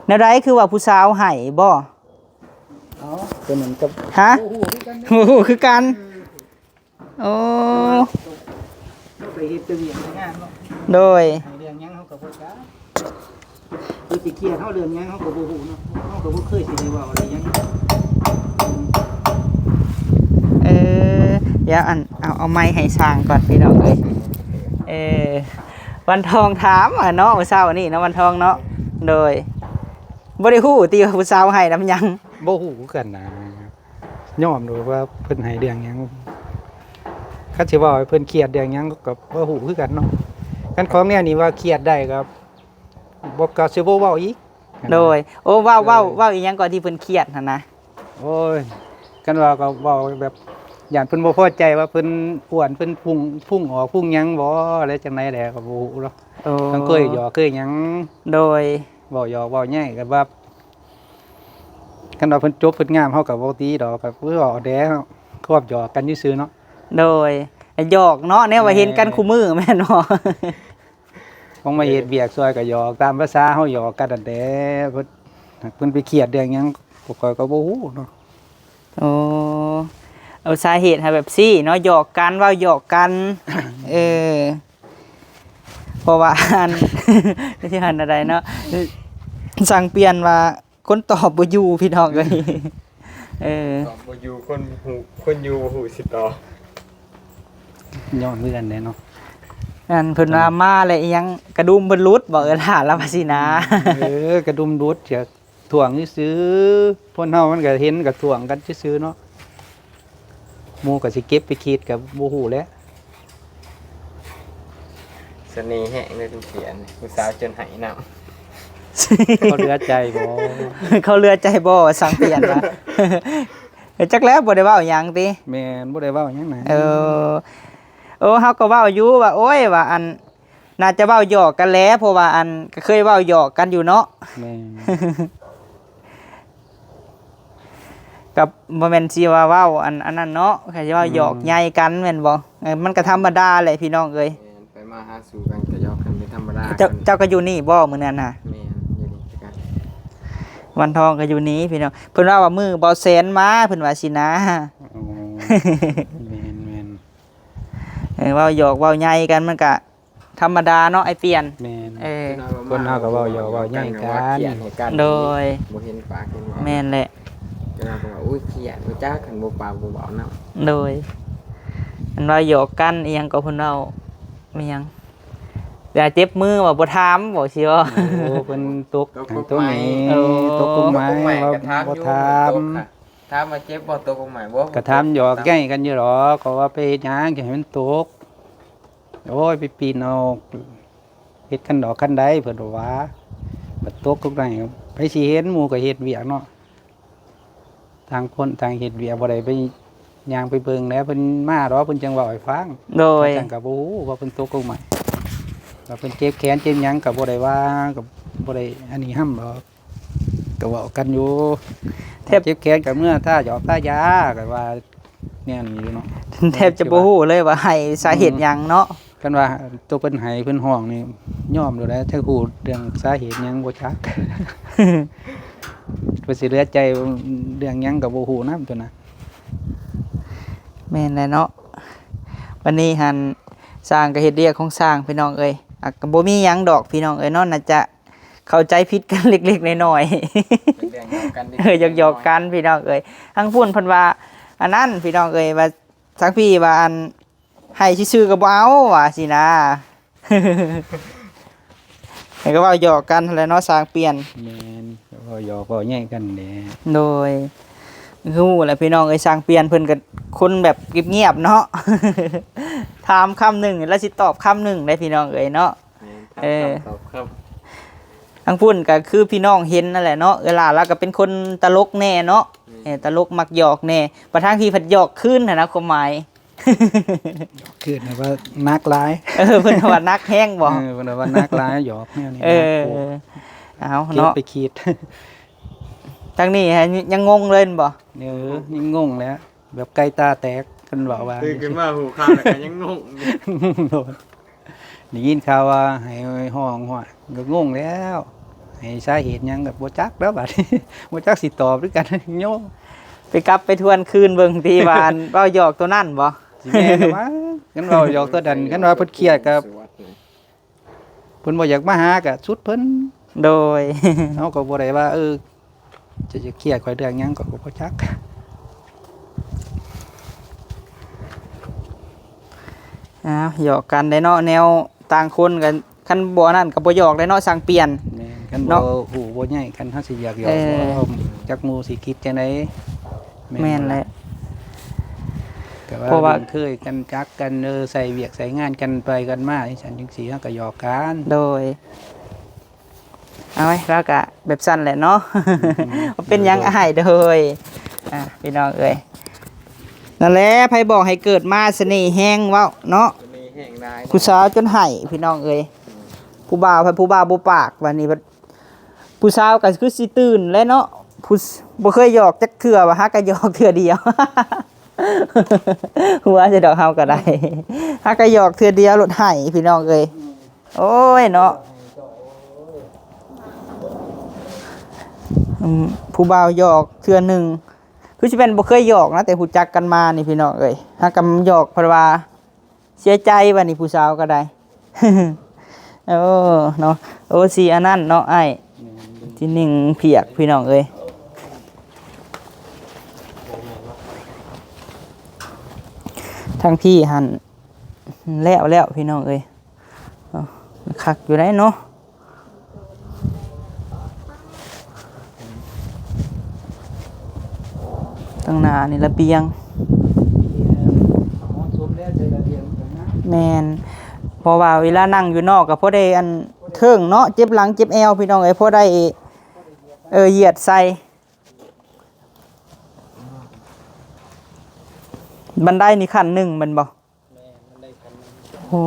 ແນວໃດ ຄືວ່າຜູ້ສາວໃຫ້ບໍ? ເອົ້າ ໂຕນັ້ນກໍ ຮະ? ບໍ່ຮູ້ຄືກັນ ບໍ່ຮູ້ຄືກັນ ເອີ ໂອ້ ເຮົາໄປເຮັດແຕ່ວຽກແຕ່ງານເນາະ ໂດຍ ໃຫ້ເລື່ອງຫຍັງເຮົາກໍບໍ່ຈັກ ເພິ່ນຊິກຽດເຮົາເລື່ອງຫຍັງເຮົາກໍບໍ່ຮູ້ເນາະ ເຮົາກໍບໍ່ເຄີຍຊິໄດ້ເວົ້າໄດ້ຫຍັງ ເອີ ດຽວອັນ ເອົາ ເອົາໄມໃຫ້ຊ່າງກ່ອນພີ່ນ້ອງເອີຍ ເອີ ວັນທອງຖາມເນາະ ມື້ເຊົ້ານີ້ເນາະ ວັນທອງເນາະ ໂດຍ ບໍ່ໄດ້ຮູ້ຕິວ່າຜູ້ສາວໃຫ້ນຳຫຍັງ? ບໍ່ຮູ້ຄືກັນນະ ຍອມໂດດວ່າເພິ່ນໃຫ້ເລື່ອງຫຍັງ ຄັນຊິເວົ້າໃຫ້ເພິ່ນຄຽດເລື່ອງຫຍັງກໍບໍ່ຮູ້ຄືກັນເນາະ ຄັນຂອງແນວນີ້ວ່າຄຽດໄດ້ກໍບໍ່ ກໍຊິບໍ່ເວົ້າອີກ ໂດຍ ໂອ້ ເວົ້າ ເວົ້າ ເອີ ເວົ້າອີ່ຫຍັງກໍທີ່ເພິ່ນຄຽດຫັ້ນນະ ໂອ້ຍ ຄັນເວົ້າກໍເວົ້າແບບ ຢ້ານເພິ່ນບໍ່ພໍໃຈວ່າເພິ່ນອ້ວນ ເພິ່ນພຸ່ງ ພຸ່ງອອກ ພຸ່ງຫຍັງບໍ ແລ້ວຈັ່ງໃດແຫຼະ ກໍບໍ່ຮູ້ດອກ ໂອ້ ເພິ່ນເຄີຍຫຍອກເຄີຍຫຍັງ ໂດຍ ເວົ້າຫຍອກເວົ້າແຍງກໍວ່າ ຄັນວ່າເພິ່ນຈົບເພິ່ນງາມ ເຮົາກໍບໍ່ຕີດອກ ກໍເວົ້າແດ່ເນາະ ຄວາມຫຍອກກັນຊື່ໆເນາະ ໂດຍ ຫຍອກເນາະ ແນວວ່າເຫັນກັນ ແມ່ນ ຄູ່ມື້ແມ່ນບໍ່? ຕ້ອງມາເຮັດວຽກຊ່ອຍກໍຫຍອກຕາມພາສາເຮົາຫຍອກກັນນັ້ນແຫຼະ ເພິ່ນ ເພິ່ນໄປຄຽດເລື່ອງຫຍັງ ຂ້ອຍກໍບໍ່ຮູ້ເນາະ. ໂອ້ ເອົາສາເຫດໃຫ້ແບບຊີ້ເນາະ ຫຍອກກັນ ເວົ້າຫຍອກກັນ ເອີ ເພາະວ່າອັນ ຊິວ່າແນວໃດເນາະ ຊ່າງປ່ຽນວ່າ ຄົນຕອບບໍ່ຢູ່ພີ່ນ້ອງເອີຍ ເອີ ຕອບບໍ່ຢູ່ ຄົນຮູ້ ຄົນຢູ່ບໍ່ຮູ້ຊິຕອບ ຍ້ອນຄືກັນແຫຼະເນາະ ອັນເພິ່ນວ່າມາແລ້ວອີ່ຫຍັງ ກະດຸມເພິ່ນຫຼຸດບໍ່ ເອີ ຫຼານລາວວ່າຊີ້ນາ ເອີ ກະດຸມຫຼຸດ ຈະຖ່ວງຊື່ໆ ຄົນເຮົາມັນກະເຫັນກະຖ່ວງກັນຊື່ໆເນາະ. ໝູ່ກໍຊິເກັບໄປຄິດກໍບໍ່ຮູ້ແຫຼະ. ສະເໜ່ແຮງເດ້ ເພິ່ນຂຽນ ຜູ້ສາວຈົນໄຫ້ນຳ. ເຂົາເຫຼືອໃຈບໍ່? ເຂົາເຫຼືອໃຈບໍ່? ວ່າຊ່າງປ່ຽນວ່າ ເອີ ຈັກແລ້ວ ບໍ່ໄດ້ເວົ້າຫຍັງຕິ? ແມ່ນ ບໍ່ໄດ້ເວົ້າຫຍັງນະ. ເອີ ໂອ້ ເຮົາກໍເວົ້າຢູ່ວ່າ ໂອ້ຍ ວ່າ ອັນ ໜ້າຈະເວົ້າຫຍອກກັນແຫຼະ ເພາະວ່າ ອັນ ກໍເຄີຍເວົ້າຫຍອກກັນຢູ່ເນາະ. ແມ່ນ. ກໍບໍ່ແມ່ນຊິວ່າເວົ້າອັນ ອັນນັ້ນເນາະ ກໍຊິເວົ້າ ອືມ ຫຍອກໃຍກັນແມ່ນບໍ່? ເອີ ມັນກໍທຳມະດາແຫຼະພີ່ນ້ອງເອີຍ. ແມ່ນ ໄປມາຫາສູ່ກັນກໍຫຍອກກັນເປັນທຳມະດາ. ເຈົ້າ ເຈົ້າກໍຢູ່ນີ້ບໍ່ມື້ນັ້ນນະ? ແມ່ນ ຢູ່ນີ້ຄືກັນ. ວັນທອງກໍຢູ່ນີ້ພີ່ນ້ອງ. ເພິ່ນວ່າ ວ່າມື້ບໍ່ແຊນມາ ເພິ່ນວ່າຊີ້ນະ. ໂອ້ ແມ່ນໆ. ເອີ ເວົ້າຫຍອກເວົ້າໃຍກັນ ມັນກະທຳມະດາເນາະ ອ້າຍປ່ຽນ. ແມ່ນ. ເອີ ຄົນເຮົາກໍເວົ້າຫຍອກເວົ້າໃຍກັນ. ໂດຍ. ບໍ່ເຫັນປາກເຫັນຫວ້າ. ແມ່ນແຫຼະ. ເພິ່ນວ່າ ໂອ້ຍ ຂຽນ ບໍ່ຈັກ ຄັນບໍ່ປາກບໍ່ເວົ້ານຳ. ໂດຍ. ອັນເວົ້າຫຍອກກັນອີ່ຫຍັງກໍເພິ່ນເວົ້າ ແມ່ນຫຍັງ ຢ່າເຈັບມື ວ່າບໍ່ຖາມ ບໍ່ຊິເວົ້າ. ໂອ້ ເພິ່ນຕົກ ຕົກກົກໄມ້. ຕົກກົກໄມ້. ໂອ້ ຕົກກົກໄມ້ ບໍ່ຖາມ. ຖາມວ່າເຈັບບໍ່ ຕົກກົກໄມ້ບໍ່? ກໍຖາມຫຍອກໃຍກັນຢູ່ດອກ ກໍວ່າໄປເຮັດຫຍັງ ຈະໃຫ້ມັນຕົກ ໂອ້ຍ ໄປປີນເອົາເຫັດຄັນດອກຄັນໃດ ເພິ່ນວ່າ ບັດຕົກກົກໄມ້ ໃຜຊິເຫັນ ໝູ່ກໍເຮັດວຽກເນາະ ຕ່າງຄົນຕ່າງເຮັດວຽກ ບໍ່ໄດ້ໄປຍ່າງໄປເບິ່ງແຫຼະ ເພິ່ນມາດອກ ເພິ່ນຈັ່ງເວົ້າໃຫ້ຟັງ. ໂດຍ. ຈັ່ງກໍບໍ່ຮູ້ວ່າເພິ່ນຕົກກົກໄມ້ ວ່າເພິ່ນເຈັບແຂນເຈັບຫຍັງ ກໍບໍ່ໄດ້ວ່າ ກໍບໍ່ໄດ້ອັນນີ້ຫ້ຳດອກ. ກໍເວົ້າກັນຢູ່ ແທບ ເຈັບແຂນກໍເມືອທາຢອກທາຢາ ກໍວ່າແນວນີ້ຢູ່ເນາະ. ແທບຈະບໍ່ຮູ້ເລີຍວ່າໄຫ້ສາເຫດຫຍັງເນາະ. ອືມ ຄັນວ່າຕົວເພິ່ນໄຫ້ເພິ່ນຮ້ອງນີ້ຍອມໂລດແຫຼະ ຈັກຮູ້ເລື່ອງສາເຫດຫຍັງບໍ່ຈັກ ເພິ່ນຊິເຫຼືອໃຈເລື່ອງຫຍັງກໍບໍ່ຮູ້ນຳຕົວນະ. ແມ່ນແຫຼະເນາະ ບັດນີ້ຫັ້ນ ຊ່າງກໍເຮັດວຽກຂອງຊ່າງ ພີ່ນ້ອງເອີຍ. ອ່ະ ກໍບໍ່ມີຫຍັງດອກ ພີ່ນ້ອງເອີຍເນາະ ໜ້າຈະ ເຂົ້າໃຈຜິດກັນເລັກໆນ້ອຍໆ ເປັນເລື່ອງຫຍອກກັນເລັກໆ ເອີ ຫຍອກໆກັນ ພີ່ນ້ອງເອີຍ. ທາງພຸ້ນເພິ່ນວ່າ ອັນນັ້ນ ພີ່ນ້ອງເອີຍ ວ່າທາງພີ່ວ່າ ອັນ ໃຫ້ຊື່ໆກໍບໍ່ເອົາ ວ່າຊີ້ນະ. ແລ້ວກໍເວົ້າຫຍອກກັນຫັ້ນແຫຼະເນາະ ຊ່າງປ່ຽນ. ແມ່ນ ເວົ້າຫຍອກເວົ້າໃຍກັນແຫຼະ. ໂດຍ. ຮູ້ແຫຼະ ພີ່ນ້ອງເອີຍ ຊ່າງປ່ຽນເພິ່ນກໍຄົນແບບງຽບໆເນາະ ຖາມຄຳໜຶ່ງ ລະຊິຕອບຄຳໜຶ່ງເດ້ ພີ່ນ້ອງເອີຍເນາະ. ແມ່ນ ຖາມ ເອີ ຄຳຕອບຄຳ. ທາງພຸ້ນກໍຄືພີ່ນ້ອງເຫັນນັ້ນແຫຼະເນາະ ເອື້ອຍຫຼ້າລາວກໍເປັນຄົນຕະຫຼົກແດ່ເນາະ. ແມ່ນ. ເອີ ຕະຫຼົກມັກຫຍອກແດ່ ບັດທາງພີ້ພັດຫຍອກຄືນຫັ້ນນະ ຄວາມໝາຍ ຫຍອກຄືນວ່າໜັກຫຼາຍ. ເອີ ເພິ່ນວ່າໜັກແຮງບໍ່? ເອີ ເພິ່ນວ່າໜັກຫຼາຍ ຫຍອກແນວນີ້. ເອີ ໜັກໂພດ ເອົາເນາະ ເກັບໄປຄິດ. ທາງນີ້ຍັງງົງເລີຍແມ່ນບໍ່? ເອີ ຍັງງົງແຫຼະ ແບບໄກ່ຕາແຕກ ເພິ່ນເວົ້າວ່າ ຕື່ນຂຶ້ນມາຫູຂ່າວແລ້ວກໍຍັງງົງຢູ່. ໄດ້ຍິນຂ່າວວ່າໃຫ້ຮ້ອງ ຫ້ວຍ ກໍງົງແລ້ວ ໃຫ້ສາເຫດຫຍັງກໍບໍ່ຈັກແລ້ວບັດນີ້ ບໍ່ຈັກຊິຕອບຄືກັນ ໂຍ ໄປກັບໄປທວນຄືນເບິ່ງຕິວ່າ ອັນເວົ້າຫຍອກໂຕນັ້ນບໍ່? ຊິແມ່ນຫວາ ຄັນເວົ້າຫຍອກໂຕນັ້ນ ຄັນວ່າເພິ່ນຄຽດກໍ ເພິ່ນບໍ່ຢາກມາຫາກໍສຸດເພິ່ນ. ໂດຍ. ເຮົາກໍບໍ່ໄດ້ວ່າ ເອີ ຈະ ຈະຄຽດຂ້ອຍເລື່ອງຫຍັງ ຂ້ອຍກໍບໍ່ຈັກ. ອ້າວ ຫຍອກກັນໄດ໋ເນາະ ແນວຕ່າງຄົນກັນ ຄັນບໍ່ອັນນັ້ນກໍບໍ່ຫຍອກໄດ໋ເນາະ ຊ່າງປ່ຽນ. ແມ່ນ ຄັນ ເນາະ ບໍ່ຮູ້ບໍ່ໃຫຍ່ ຄັນເຮົາຊິຢາກຫຍອກ ເອີ ບໍ່ ຈັກໝູ່ຊິຄິດຈັ່ງໃດ. ແມ່ນ ແມ່ນແຫຼະ ແຕ່ວ່າ ເພາະວ່າ ເລື່ອງເຄີຍກັນ ຈັກກັນ ເອີ ໃສ່ວຽກໃສ່ງານກັນໄປກັນມາ ຈັ່ງຊັ້ນຈັ່ງຊີ້ ເຮົາກໍຫຍອກກັນ. ໂດຍ. ເອົາໄວ້ ລາວກະແບບຊັ້ນແຫຼະເນາະ. ອືມ ບໍ່ເປັນຫຍັງ ໂດຍ ອ້າຍ ໂດຍ. ອ່າ ພີ່ນ້ອງເອີຍ ນັ້ນແຫຼະ ໃຜບອກໃຫ້ເກີດມາສະເໜ່ແຮງເວົ້າເນາະ. ສະເໜ່ແຮງຫຼາຍ ຜູ້ສາວຈົນໄຫ້ ພີ່ນ້ອງເອີຍ. ອືມ ຜູ້ບ່າວ ໃຜຜູ້ບ່າວບໍ່ປາກ ບາດນີ້ ຜູ້ສາວກໍຄືຊິຕື່ນແຫຼະເນາະ. ຜູ້ ບໍ່ເຄີຍຫຍອກຈັກເທື່ອ ວ່າຫາກະຫຍອກເທື່ອດຽວ. ຫົວໃສ່ດອກເຮົາກໍໄດ້ ຫາກະຫຍອກເທື່ອດຽວໂລດໄຫ້ ພີ່ນ້ອງເອີຍ. ໂອ້ຍເນາະ. ອືມ ຜູ້ບ່າວຫຍອກເທື່ອໜຶ່ງ ຄືຊິແມ່ນບໍ່ເຄີຍຫຍອກນະ ແຕ່ຮູ້ຈັກກັນມານີ້ພີ່ນ້ອງເອີຍ ຫາກະຫຍອກເພິ່ນວ່າ ເສຍໃຈບັດນີ້ຜູ້ສາວກໍໄດ້. ໂອ້ ເນາະ ໂອ້ ສີອັນນັ້ນເນາະອ້າຍ ແມ່ນ ສີໜິ່ງຜຽກພີ່ນ້ອງເອີຍ. ທາງພີ້ຫັ້ນແລ້ວແລ້ວພີ່ນ້ອງເອີຍ ເອົາ ຄັກຢູ່ໄດ໋ເນາະ. ທາງໜ້ານີ້ລະບຽງ ແມ່ນ ເພາະວ່າເວລານັ່ງຢູ່ນອກກໍພໍໄດ້ອັນເທິງເນາະ ເຈັບຫຼັງເຈັບແອວພີ່ນ້ອງເອີຍ ພໍໄດ້ ເອີ ຢຽດໃສ່. ບັນໄດນີ້ຂັ້ນໜຶ່ງແມ່ນບໍ່? ແມ່ນ ມັນໄດ້ຄັນໜຶ່ງ. ໂອ້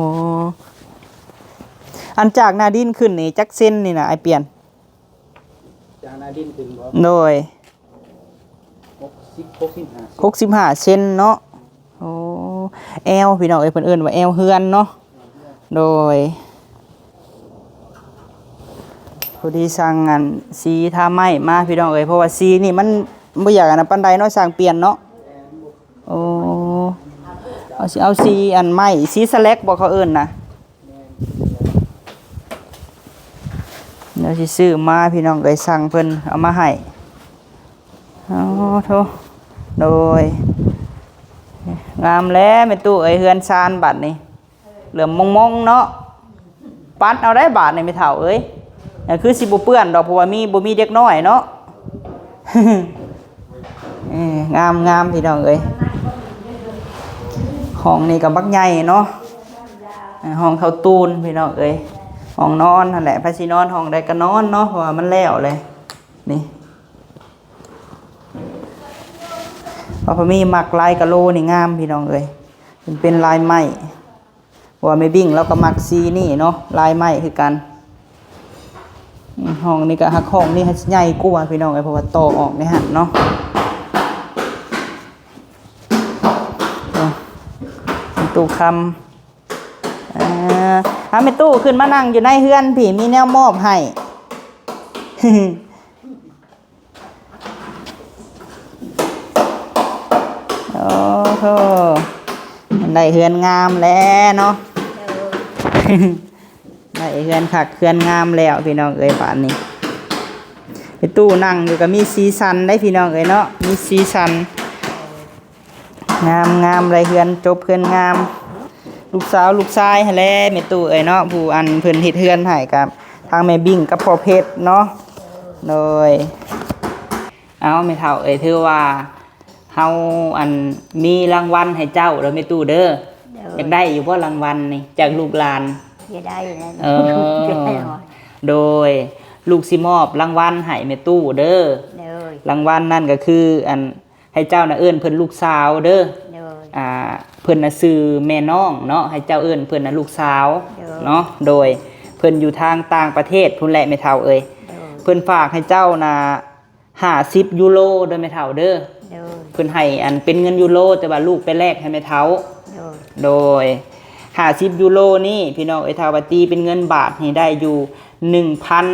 ອັນຈາກໜ້າດິນຂຶ້ນນີ້ຈັກເຊັນນີ້ນະ ອ້າຍປ່ຽນ? ຈາກໜ້າດິນຂຶ້ນບໍ່? ໂດຍ ຫົກສິບ ຫົກສິບຫ້າເຊັນ ຫົກສິບຫ້າເຊັນເນາະ. ໂອ້ ແອວ ພີ່ນ້ອງເອີຍ ເພິ່ນເອີ້ນວ່າແອວເຮືອນເນາະ. ໂດຍ ພໍດີສັ່ງອັນສີທາໄມ້ມາ ພີ່ນ້ອງເອີຍ ເພາະວ່າສີນີ້ມັນບໍ່ຢາກອັນນັ້ນປານໃດເນາະ ຊ່າງປ່ຽນເນາະ. ໂອ້ ເອົາສີ ເອົາສີອັນໄມ້ ສີສະແລັກບໍ່ເຂົາເອີ້ນນະ? ດຽວຊິຊື້ມາ ພີ່ນ້ອງເອີຍ ສັ່ງເພິ່ນເອົາມາໃຫ້. ໂອ້ໂທ້ ໂດຍ ງາມແລ້ວແມ່ຕູ້ເອີຍ ເຮືອນຊານບັດນີ້ ເຫຼື້ອມມົງໆເນາະ. ປັດເອົາໄດ້ບາດນີ້ແມ່ເຖົ້າເອີຍ ກໍຄືຊິບໍ່ເປື້ອນດອກ ເພາະວ່າມີ ບໍ່ມີເດັກນ້ອຍເນາະ. ເອີ ງາມໆ ພີ່ນ້ອງເອີຍ ຫ້ອງນີ້ກໍບັກໃຫຍ່ເນາະ. ເອີ ຫ້ອງເຖົ້າຕູນ ພີ່ນ້ອງເອີຍ ຫ້ອງນອນຫັ້ນແຫຼະ ໃຜຊິນອນຫ້ອງໃດກໍນອນເນາະ ເພາະວ່າມັນແລ້ວແຫຼະນີ້. ວ່າພະມີມັກລາຍກະໂລນີ້ງາມ ພີ່ນ້ອງເອີຍ ເປັນ ເປັນລາຍໄມ້ ເພາະວ່າແມ່ບິ້ງລາວກໍມັກສີນີ້ເນາະ ລາຍໄມ້ຄືກັນ. ອືມ ຫ້ອງນີ້ກໍ ຫາກຫ້ອງນີ້ໃຫຍ່ກວ່າ ພີ່ນ້ອງເອີຍ ເພາະວ່າຕໍ່ອອກໃນຫັ້ນເນາະ. ເອີ ຕູ້ຄຳ ອ່າ ຫາແມ່ຕູ້ຂຶ້ນມານັ່ງຢູ່ໃນເຮືອນພີ້ ມີແນວມອບໃຫ້. ໂອ້ໂຫ ໄດ້ເຮືອນງາມແລ້ວເນາະ. ໂດຍ ໄດ້ເຮືອນຄັກເຮືອນງາມແລ້ວ ພີ່ນ້ອງເອີຍ ບາດນີ້ ໄອ້ຕູ້ນັ່ງຢູ່ກໍມີສີສັນໄດ໋ ພີ່ນ້ອງເອີຍເນາະ ມີສີສັນ. ງາມໆ ໄດ້ເຮືອນຈົບເຮືອນງາມ ລູກສາວລູກຊາຍຫັ້ນແຫຼະແມ່ຕູ້ເອີຍເນາະ ຜູ້ອັນເພິ່ນເຮັດເຮືອນໃຫ້ກັບທາງແມ່ບິ້ງກັບພໍ່ເພັດເນາະ. ໂດຍ ເອົາແມ່ເຖົ້າເອີຍ ຖືວ່າເຮົາອັນມີລາງວັນໃຫ້ເຈົ້າເດີແມ່ຕູ້ເດີ. ໂດຍ ຢາກໄດ້ຢູ່ບໍ່ລາງວັນນີ້ຈາກລູກຫຼານ? ຢາກໄດ້ແລ້ວ ເອີ ຢາກໄດ້. ໂດຍ ລູກຊິມອບລາງວັນໃຫ້ແມ່ຕູ້ເດີ. ໂດຍ ລາງວັນນັ້ນກໍຄືອັນ ໃຫ້ເຈົ້ານະເອີ້ນເພິ່ນລູກສາວເດີ. ໂດຍ ອ່າ ເພິ່ນນະຊື່ແມ່ນ້ອງເນາະ ໃຫ້ເຈົ້າເອີ້ນເພິ່ນນະລູກສາວ. ໂດຍ ເນາະ ໂດຍ ເພິ່ນຢູ່ທາງຕ່າງປະເທດພຸ້ນແຫຼະແມ່ເຖົ້າເອີຍ. ໂດຍ ເພິ່ນຝາກໃຫ້ເຈົ້ານະຫ້າສິບຢູໂຣເດີແມ່ເຖົ້າເດີ. ໂດຍ ເພິ່ນໃຫ້ອັນເປັນເງິນຢູໂຣ ແຕ່ວ່າລູກໄປແລກໃຫ້ແມ່ເຖົ້າ. ໂດຍ ໂດຍ ຫ້າສິບຢູໂຣນີ້ ພີ່ນ້ອງເອີຍ ຖ້າວ່າຕີເປັນເງິນບາດນີ້ໄດ້ຢູ່ໜຶ່ງພັນ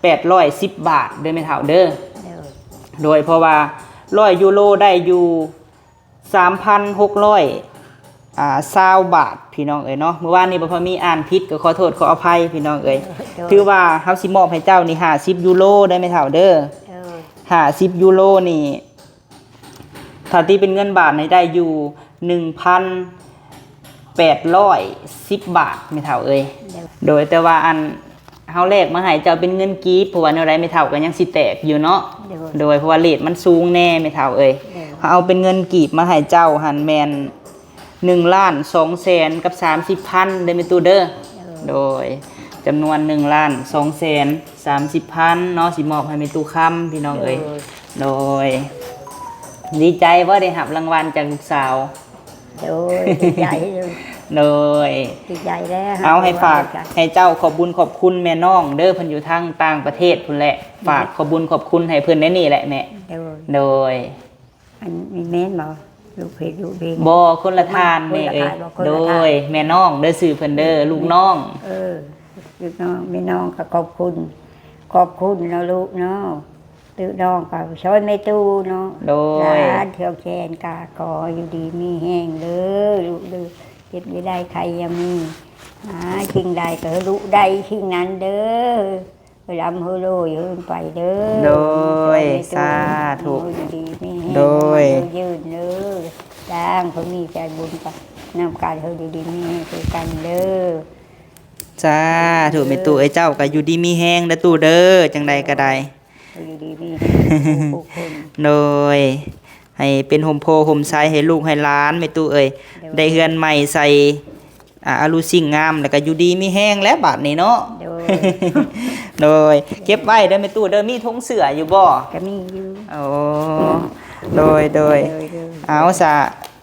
ແປດຮ້ອຍສິບບາດເດີແມ່ເຖົ້າເດີ. ໂດຍ ໂດຍ ເພາະວ່າຮ້ອຍຢູໂຣໄດ້ຢູ່ສາມພັນຫົກຮ້ອຍ ອ່າ ຊາວບາດ ພີ່ນ້ອງເອີຍເນາະ. ມື້ວານນີ້ບໍ່ພໍມີອ່ານຜິດ ກໍຂໍໂທດຂໍອະໄພ ພີ່ນ້ອງເອີຍ. ໂດຍ ຖືວ່າເຮົາຊິມອບໃຫ້ເຈົ້ານີ້ຫ້າສິບຢູໂຣເດີແມ່ເຖົ້າເດີ. ໂດຍ ຫ້າສິບຢູໂຣນີ້ ຖ້າຕີເປັນເງິນບາດນີ້ໄດ້ຢູ່ໜຶ່ງພັນແປດຮ້ອຍສິບບາດແມ່ເຖົ້າເອີຍ. ໂດຍ ໂດຍ ແຕ່ວ່າອັນເຮົາແລກມາໃຫ້ເຈົ້າເປັນເງິນກີບ ເພາະວ່າແນວໃດແມ່ເຖົ້າກໍຍັງຊິແຕກຢູ່ເນາະ. ໂດຍ ໂດຍ ເພາະວ່າເຣດມັນສູງແດ່ແມ່ເຖົ້າເອີຍ. ໂດຍ ເຮົາເອົາເປັນເງິນກີບມາໃຫ້ເຈົ້າຫັ້ນແມ່ນ ໜຶ່ງລ້ານສອງແສນກັບສາມສິບພັນເດີແມ່ຕູ້ເດີ. ໂດຍ ໂດຍ ຈຳນວນໜຶ່ງລ້ານສອງແສນສາມສິບພັນເນາະ ຊິມອບໃຫ້ແມ່ຕູ້ຄຳ ພີ່ນ້ອງເອີຍ. ໂດຍ ໂດຍ ດີໃຈບໍ່ໄດ້ຮັບລາງວັນຈາກລູກສາວ? ໂດຍ ດີໃຈຢູ່. ໂດຍ ດີໃຈແລ້ວ. ເອົາ ໃຫ້ຝາກ ໃຫ້ເຈົ້າຂອບບຸນຂອບຄຸນແມ່ນ້ອງເດີ ເພິ່ນຢູ່ທາງຕ່າງປະເທດພຸ້ນແຫຼະ. ໂດຍ ຝາກຂອບບຸນຂອບຄຸນໃຫ້ເພິ່ນໃນນີ້ແຫຼະແມ່. ໂດຍ ໂດຍ ອັນນີ້ແມ່ນບໍ່? ລູກເພັດ ລູກເພັດ ບໍ່ ຄົນລະທ່ານແມ່ເອີຍ. ຄົນລະທ່ານບໍ່? ຄົນລະທ່ານ. ໂດຍ ແມ່ນ້ອງເດີ ຊື່ເພິ່ນເດີ ລູກນ້ອງ. ເອີ ລູກນ້ອງ ແມ່ນ້ອງກໍຂອບຄຸນ ຂອບຄຸນເນາະລູກເນາະ. ลูกน้องก็ช่วยแม่ตู้เนาะ โดย หลานเที่ยวแขนก็ขออยู่ดีมีแฮงเด้อลูกเด้อ เจ็บอย่าได้ไข้อย่ามี หาสิ่งใดก็ให้ลูกได้สิ่งนั้นเด้อ ร่ำให้รวยขึ้นไปเด้อ โดย ช่วยแม่ตู้ สาธุ อยู่ดีมีแฮง โดย อายุยืนเด้อ จ้างคนมีใจบุญก็นำการให้อยู่ดีมีแฮงคือกันเด้อ สาธุ แม่ตู้เอ้ย เจ้าก็อยู่ดีมีแฮงเด้อตู้เด้อ จังใดก็ได้ อยู่ดีมีแฮงทุกคน โดย ให้เป็นร่มโพธิ์ร่มไทรให้ลูกให้หลานแม่ตู้เอ้ย โดย ได้เฮือนใหม่ใส่ อ่า อลูซิ่งงาม แล้วก็อยู่ดีมีแฮงแล้วบาดนี้เนาะ โดย โดย เก็บไว้เด้อแม่ตู้เด้อ มีถุงเสื้ออยู่บ่ ก็มีอยู่ โอ้ โดย โดย โดย โดย เอาซะ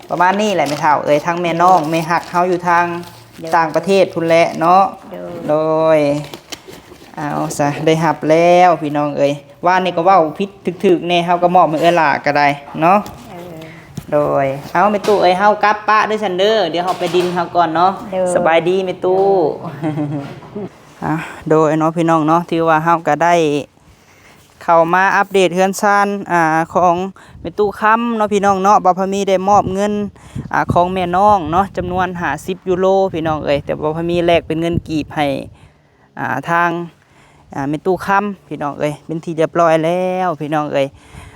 ประมาณนี้แหละแม่เฒ่าเอ้ย ทั้งแม่น้อง โดย แม่ฮักเฮาอยู่ทาง โดย ต่างประเทศพุ้นแหละเนาะ โดย โดย เอาซะ ได้รับแล้วพี่น้องเอ้ย วานนี้ก็เว้าผิดถูกๆแน่ เฮาก็มอบให้เอื้อยหล่าก็ได้เนาะ เออ โดย เอาแม่ตู้เอ้ย เฮากลับปะเด้อซั้นเด้อ เดี๋ยวเฮาไปดินเฮาก่อนเนาะ โดย สบายดีแม่ตู้ โดย อ่ะ โดยเนาะพี่น้องเนาะ ถือว่าเฮาก็ได้ เข้ามาอัปเดตเฮือนซาน อ่า ของแม่ตู้คำเนาะพี่น้องเนาะ บ่าวพามีได้มอบเงิน อ่า ของแม่น้องเนาะ จำนวนห้าสิบยูโรพี่น้องเอ้ย แต่บ่าวพามีแลกเป็นเงินกีบให้ อ่า ทาง อ่า แม่ตู้คำพี่น้องเอ้ย เป็นที่เรียบร้อยแล้วพี่น้องเอ้ย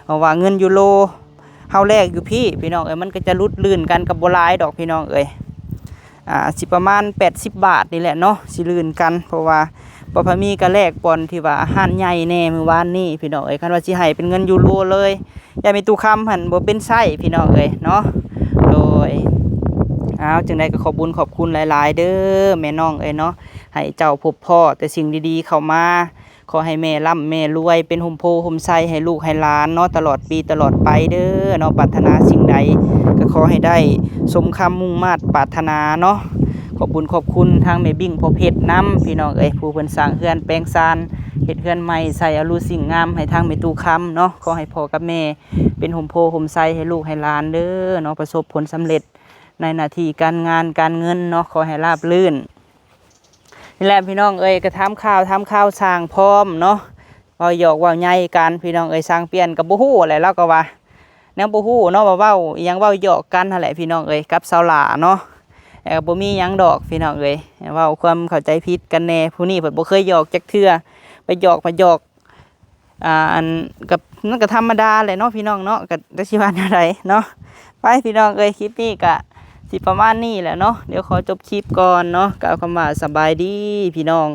เพราะว่าเงินยูโร เฮาแลกอยู่พี้พี่น้องเอ้ย มันก็จะหลุดลื่นกันกับบ่หลายดอกพี่น้องเอ้ย อ่า สิประมาณแปดสิบบาทนี่แหละเนาะ สิลื่นกัน เพราะว่าบ่าวพามีก็แลกบ่อนที่ว่าร้านใหญ่แน่มื้อวานนี้พี่น้องเอ้ย คันว่าสิให้เป็นเงินยูโรเลย ย่านแม่ตู้คำหั่นบ่เป็นไส้พี่น้องเอ้ยเนาะ โดย เอา จังใดก็ขอบบุญขอบคุณหลายๆเด้อแม่น้องเอ้ยเนาะ ให้เจ้าพบพ้อแต่สิ่งดีๆเข้ามา ขอให้แม่ร่ำแม่รวย เป็นร่มโพธิ์ร่มไทรให้ลูกให้หลานเนาะ ตลอดปีตลอดไปเด้อเนาะ ปรารถนาสิ่งใดก็ขอให้ได้สมคำมุ่งมาดปรารถนาเนาะ ขอบบุญขอบคุณทางแม่บิ่งพ่อเพชรนำพี่น้องเอ้ย ผู้เพิ่นสร้างเฮือนแปลงซาน เฮ็ดเฮือนใหม่ใส่อลูซิ่งงามให้ทางแม่ตู้คำเนาะ ขอให้พ่อกับแม่เป็นร่มโพธิ์ร่มไทรให้ลูกให้หลานเด้อเนาะ ประสบผลสำเร็จในหน้าที่การงานการเงินเนาะ ขอให้ราบรื่น นี่แหละพี่น้องเอ้ย ก็ถามข่าว ถามข่าวสร้างพร้อมเนาะ เว้าหยอกเว้าใหญ่กันพี่น้องเอ้ย สร้างเปลี่ยนก็บ่ฮู้แหละ ลาวก็ว่าแนวบ่ฮู้เนาะ ว่าเว้าอิหยัง เว้าหยอกกันหั่นแหละพี่น้องเอ้ย กับสาวหล่าเนาะ แต่ก็บ่มีหยังดอกพี่น้องเอ้ย เว้าความเข้าใจผิดกันแน่ ผู้นี้เพิ่นบ่เคยหยอกจักเทื่อ ไปหยอก ไปหยอก อ่า อัน กับ มันก็ธรรมดาแหละเนาะพี่น้องเนาะ ก็จักสิว่าแนวใดเนาะ ไปพี่น้องเอ้ย คลิปนี้ก็สิประมาณนี้แหละเนาะ เดี๋ยวขอจบคลิปก่อนเนาะ กล่าวคำว่าสบายดีพี่น้อง